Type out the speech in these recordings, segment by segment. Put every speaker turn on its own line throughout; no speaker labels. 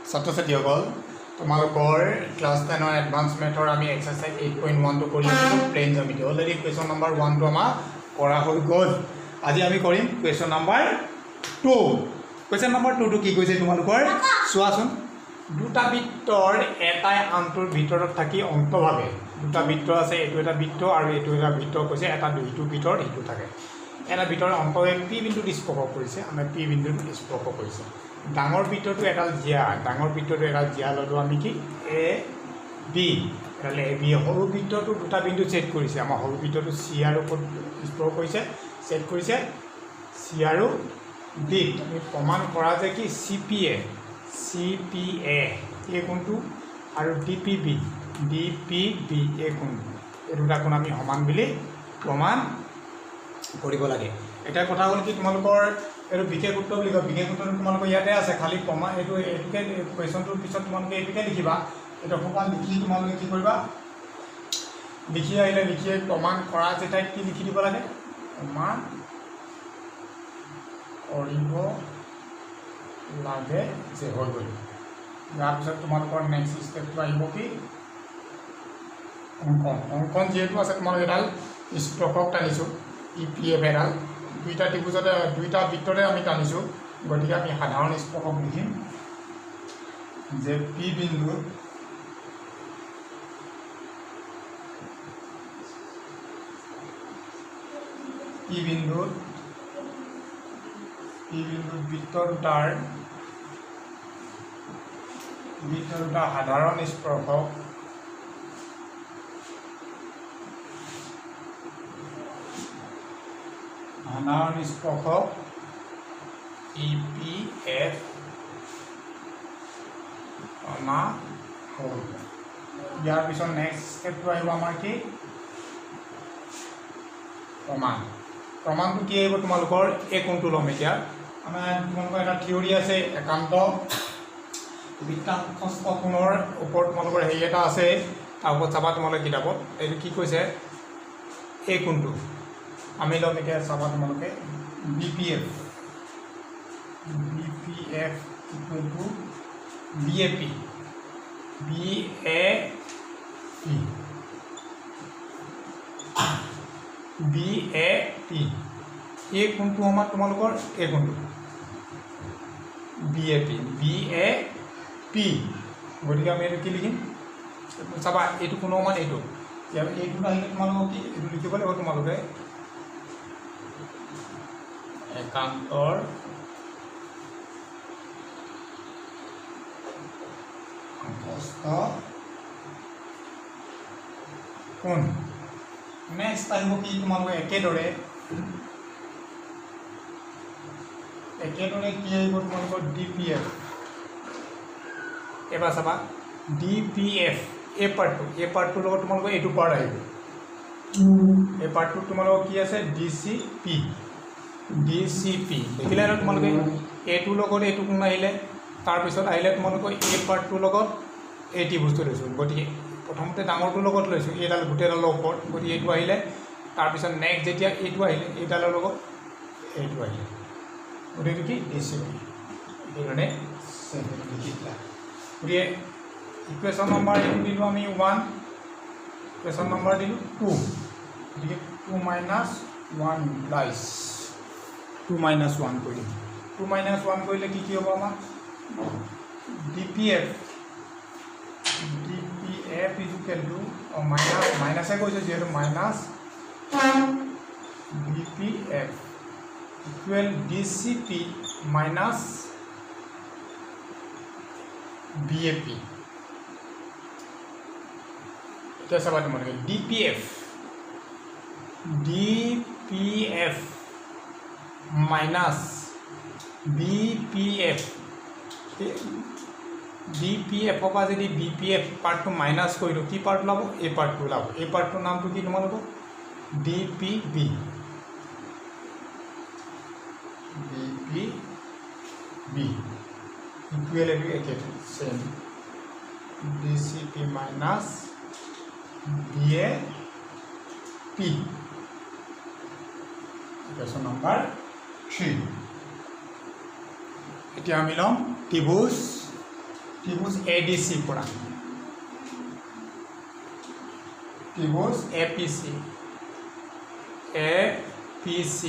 ছাত্ৰ ছাত্ৰীসকল, তোমালোকৰ ক্লাছ 10ৰ এডভান্স মেথৰ আমি এক্সাৰচাইজ 8.1টো কৰি আছিলোঁ, প্লেন জ্যামিতি। অলৰেডি কুৱেশ্যন নম্বৰ 1টো আমাৰ কৰা হৈ গ'ল। আজি আমি কৰিম কুৱেশ্যন নম্বৰ 2। কুৱেশ্যন নম্বৰ 2টো কি কৈছে তোমালোকৰ চোৱাচোন। দুটা বৃত্তৰ এটাই আনটোৰ ভিতৰত থাকি অন্তভাৱে, দুটা বৃত্ত আছে, এইটো এটা বৃত্ত আৰু এইটো এটা বৃত্ত কৈছে, এটা ইটোৰ ভিতৰত সিটো থাকে, এটা ভিতৰত অন্তভাৱে পি বিন্দুত স্পৰ্শ কৰিছে। আমাৰ পি বিন্দুত স্পৰ্শ কৰিছে। ডাঙৰ বৃত্তটো এডাল জীয়া, ডাঙৰ বৃত্তটো এডাল জীয়া ল'লোঁ আমি কি এ বি, এডাল এ বি। সৰু বৃত্তটো দুটা বিন্দু ছেদ কৰিছে। আমাৰ সৰু বৃত্তটো চি আৰু ক'ত স্পৰ্শ কৰিছে, ছেদ কৰিছে চি আৰু ডিত। আমি প্ৰমাণ কৰা যে কি C P A, C P A এই কোণটো আৰু D P B, D P B এই কোণটো, এই দুটা কোণ আমি সমান বুলি প্ৰমাণ কৰিব লাগে। এতিয়া কথা হ'ল কি, তোমালোকৰ এইটো বিশেষ সূত্ৰ বুলি কয়। বিশেষ সূত্ৰটো তোমালোকৰ ইয়াতে আছে, খালি প্ৰমাণ এইটো এইটোকে কুৱেশ্যনটোৰ পিছত তোমালোকে এইটোকে লিখিবা। এইটো অকণমান লিখি তোমালোকে কি কৰিবা, লিখি আহিলে লিখি প্ৰমাণ কৰা যেতিয়া কি লিখি দিব লাগে, প্ৰমাণ কৰিব লাগে যে হৈ গ'ল। ইয়াৰ পিছত তোমালোকৰ নেক্সট ষ্টেপটো আহিব কি, অংকন। অংকন যিহেতু আছে, তোমালোকে এডাল স্পৰ্শক টানিছোঁ, ই পি এফ এডাল, দুইটা ত্ৰিভুজতে দুইটা বৃত্ততে আমি টানিছোঁ। গতিকে আমি সাধাৰণ স্পৰ্শক লিখিম যে পি বিন্দুত বৃত্ত দুটাৰ সাধাৰণ স্পৰ্শক ই পি এফ অনা হ'ল। ইয়াৰ পিছত নেক্সট ষ্টেপটো আহিব আমাৰ কি, প্ৰমাণ। প্ৰমাণটো কি আহিব তোমালোকৰ, এই কোণটো ল'ম এতিয়া। আমাৰ তোমালোকৰ এটা থিয়ৰী আছে, একান্ত বৃত্তাংশস্থ কোণৰ ওপৰত তোমালোকৰ হেৰি এটা আছে, তাৰ ওপৰত চাবা তোমালোকে কিতাপত। এইটো কি কৈছে, এই কোণটো আমি ল'ম এতিয়া, চাবা তোমালোকে B P F, B P F equal to B A P, B A P, B A P. এই কোণটো সমান তোমালোকৰ এই কোণটো B A P, B A P. গতিকে আমি এইটো কি লিখিম চাবা, এইটো কোণৰ সমান এইটো। এইটো আহিলে তোমালোকক কি এইটো লিখিব লাগিব তোমালোকে, একান্তৰ অন্তঃস্থ কোণ। নেক্সট আহিব কি তোমালোকে, একেদৰে একেদৰে কি আহিব তোমালোকৰ ডি পি এফ। এবাৰ চাবা ডি পি এফ, এই পাৰ্টটো, এই পাৰ্টটোৰ লগত তোমালোকৰ এইটো পাৰ্ট আহিব। এই পাৰ্টটোত তোমালোকৰ কি আছে, D C P, D C P দেখিলে ন তোমালোকে, এইটোৰ লগত এইটো কোণ আহিলে, তাৰপিছত আহিলে তোমালোকৰ এই পাৰ্টটোৰ লগত এই ত্ৰিভুজটো লৈছোঁ। গতিকে প্ৰথমতে ডাঙৰটোৰ লগত লৈছোঁ, এইডাল গোটেইডালৰ ওপৰত, গতিকে এইটো আহিলে। তাৰপিছত নেক্সট যেতিয়া এইটো আহিলে, এইডালৰ লগত এইটো আহিলে, গতিকে এইটো কি ডি চি পি। সেইধৰণে লিখি দিলা। গতিকে ইকুৱেশ্যন নম্বৰ এইটো দিলোঁ আমি 1, ইকুৱেশ্যন নম্বৰ দিলোঁ 2। গতিকে 2 মাইনাছ 1 ইমপ্লাইজ 2 মাইনাছ 1 কৰিম। 2 মাইনাছ 1 কৰিলে কি কি হ'ব আমাৰ, D P F, D P F equal to minus, মাইনাছে কৈছে যিহেতু, minus B P F equal D C P minus B A P. এতিয়া চাবা তোমালোকে D P F, D P F minus B P F, B P এফৰ পৰা যদি B P F পাৰ্টটো minus কৰি দিওঁ, কি পাৰ্ট ওলাব? এই পাৰ্টটো ওলাব। এই পাৰ্টটোৰ নামটো কি তোমালোকৰ? D P B, B P B equal এইটো একে same D C P minus B A P, equation number 3। এতিয়া আমি ল'ম ত্ৰিভুজ, ত্ৰিভুজ ত্ৰিভুজ এ ডি চিৰ পৰা, ত্ৰিভুজ A P C, A P C,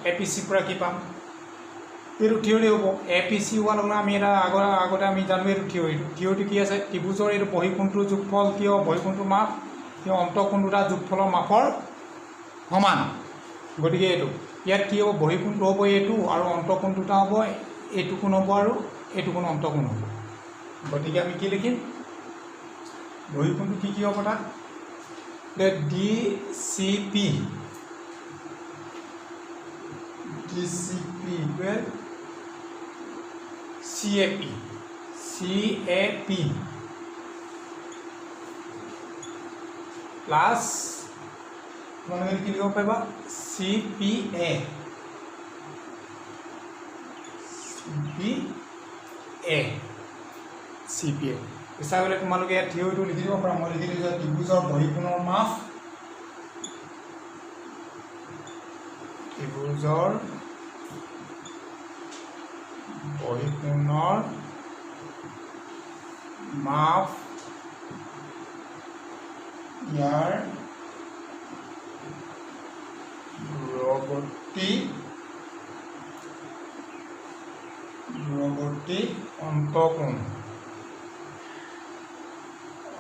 A P চিৰ পৰা কি পাম? এইটো থিয়ৰি হ'ব। এ পি চি হোৱাৰ লগে লগে আমি এটা আগতে আমি জানো এইটো থিয়ৰিটো। থিয়ৰিটো কি আছে? ত্ৰিভুজৰ এইটো বহিঃকোণটোৰ যোগফল কিয়, বহিঃকোণটোৰ মাপ কিয় অন্তঃকোণ দুটা যোগফলৰ মাপৰ সমান। গতিকে এইটো ইয়াত কি হ'ব? বহিঃকোণটো হ'ব এইটো আৰু অন্তঃকোণ দুটা হ'ব এইটো কোণ হ'ব আৰু এইটো কোণ অন্তঃকোণ হ'ব। গতিকে আমি কি লিখিম? বহিঃকোণটো কি কি হ'ব তাত? D C P, D C P equal C A P, C A P plus তোমালোকে কি লিখিব পাৰিবা? C P A, C P A, C P A. ইচ্ছা কৰিলে তোমালোকে ইয়াত থিয়ৰিটো লিখি দিব পাৰা। মই লিখি দিছোঁ, ত্ৰিভুজৰ বহিঃকোণৰ মাপ, ত্ৰিভুজৰ বহিঃকোণৰ মাপ ইয়াৰ দূৰৱৰ্তী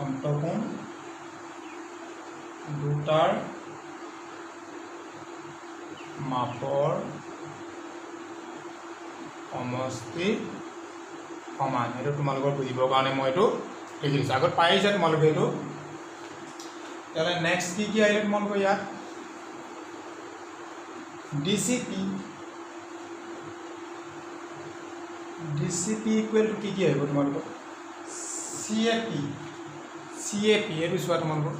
অন্তঃকোণ দুটাৰ মাপৰ সমষ্টি সমান। এইটো তোমালোকৰ বুজিবৰ কাৰণে মই এইটো লিখি দিছোঁ। আগত পাই আহিছা তোমালোকে এইটো। তেতিয়াহ'লে নেক্সট কি কি আহিলে তোমালোকৰ ইয়াত? D C P, D C P equal to কি কি আহিব তোমালোকৰ? C A P, C A P, এইটো চোৱা, তোমালোকৰ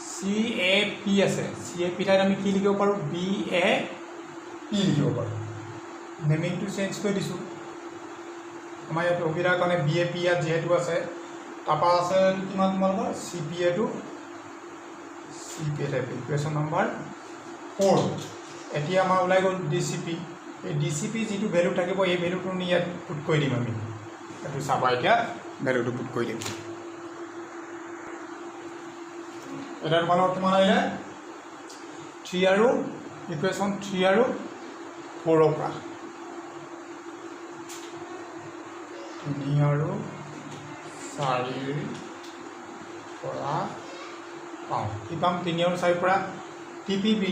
চি এ পি আছে। চি এ পি ঠাইত আমি কি লিখিব পাৰোঁ? বি এ পি লিখিব পাৰোঁ। নেমিংটো চেঞ্জ কৰি দিছোঁ আমাৰ ইয়াত সুবিধাৰ কাৰণে। বি এ পি ইয়াত যিহেতু আছে। তাৰপৰা আছে এইটো কিমান তোমালোকৰ? চি পি এটো, C P A type, equation number 4। এতিয়া আমাৰ ওলাই গ'ল ডি চি পি। এই ডি চি পি যিটো ভেলু থাকিব, এই ভেলুটো নি ইয়াত পুট কৰি দিম আমি। এইটো চাবা, এতিয়া ভেলুটো পুট কৰি দিম। এতিয়া তোমালোকৰ কিমান আহিলে? থ্ৰী আৰু ইকুৱেশ্যন থ্ৰী আৰু ফ'ৰৰ পৰা, 3 আৰু 4ৰ পৰা পাওঁ। কি পাম 3 আৰু 4ৰ পৰা? T P B,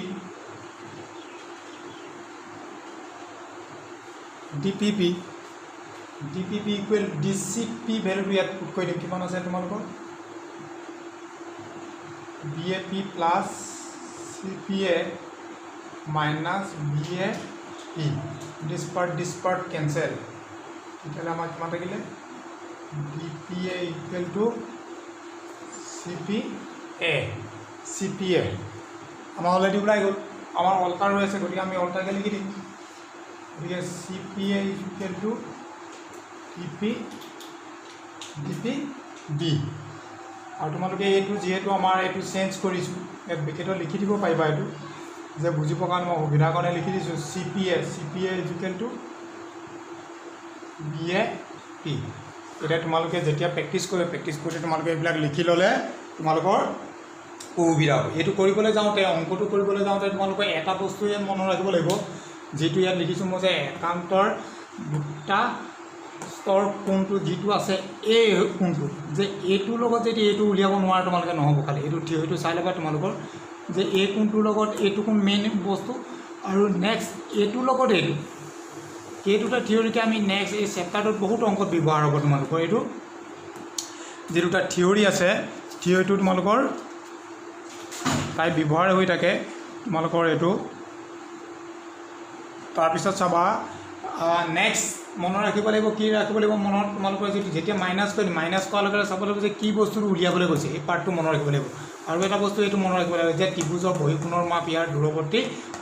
D P B, D P B equal D C P ভেলুটো ইয়াত পুট কৰি দিম। কিমান আছে তোমালোকৰ? B A P plus C P A minus B A P. This part, this part cancel. তেতিয়াহ'লে আমাৰ কিমান থাকিলে? D P A equal to C P A, C P A আমাৰ অলৰেডি ওলাই গ'ল। আমাৰ অল্টাৰ হৈ আছে, গতিকে আমি অল্টাৰকৈ লিখি দিম। গতিকে C P A equal to D P, D P B। আৰু তোমালোকে এইটো যিহেতু আমাৰ এইটো চেঞ্জ কৰিছোঁ, ইয়াত বিশেষত লিখি দিব পাৰিবা। এইটো যে বুজিবৰ কাৰণে মই সুবিধাৰ কাৰণে লিখি দিছোঁ, C P A, C P A equal to B A P। এতিয়া তোমালোকে যেতিয়া প্ৰেক্টিছ কৰিব, প্ৰেক্টিছ কৰোঁতে তোমালোকে এইবিলাক লিখি ল'লে তোমালোকৰ সুবিধা হ'ব। এইটো কৰিবলৈ যাওঁতে, অংকটো কৰিবলৈ যাওঁতে তোমালোকে এটা বস্তুৱে মনত ৰাখিব লাগিব, যিটো ইয়াত লিখিছোঁ মই যে একান্তৰ দুটা স্তৰ কোণটো যিটো আছে, এই কোণটো যে এইটোৰ লগত যদি এইটো উলিয়াব নোৱাৰা তোমালোকে, নহ'ব। খালি এইটো থিয়ৰিটো চাই ল'বা তোমালোকৰ যে এই কোণটোৰ লগত এইটো কোণ মেইন বস্তু আৰু নেক্সট এইটোৰ লগত এইটো। এই দুটা থিয়ৰিকে আমি নেক্সট এই চেপ্টাৰটোত বহুত অংকত ব্যৱহাৰ হ'ব। তোমালোকৰ এইটো যি দুটা থিয়ৰি আছে, থিয়ৰিটো তোমালোকৰ প্ৰায় ব্যৱহাৰ হৈ থাকে তোমালোকৰ এইটো। তাৰপিছত চাবা, নেক্সট মনত ৰাখিব লাগিব, কি ৰাখিব লাগিব মনত তোমালোকৰ? যিটো যেতিয়া মাইনাছ কৰি, মাইনাছ কৰাৰ লগে লগে চাব লাগিব যে কি বস্তুটো উলিয়াবলৈ গৈছে, এই পাৰ্টটো মনত ৰাখিব লাগিব। আৰু এটা বস্তু এইটো মনত ৰাখিব লাগিব যে ত্ৰিভুজৰ বহিঃকোণৰ মাপ ইয়াৰ দূৰৱৰ্তী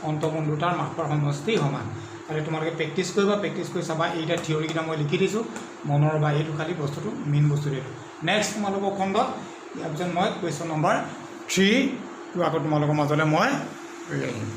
অন্তঃকোণ দুটাৰ মাপৰ সমষ্টি সমান। আৰু তোমালোকে প্ৰেক্টিছ কৰিবা, প্ৰেক্টিছ কৰি চাবা। এইকেইটা থিয়ৰিকেইটা মই লিখি দিছোঁ মনৰ বা এইটো খালি বস্তুটো, মেইন বস্তুটো এইটো। নেক্সট তোমালোকৰ খণ্ডত ইয়াৰ পিছত মই কুৱেশ্যন নম্বৰ 3টো আকৌ তোমালোকৰ মাজলৈ মই লৈ আহিম।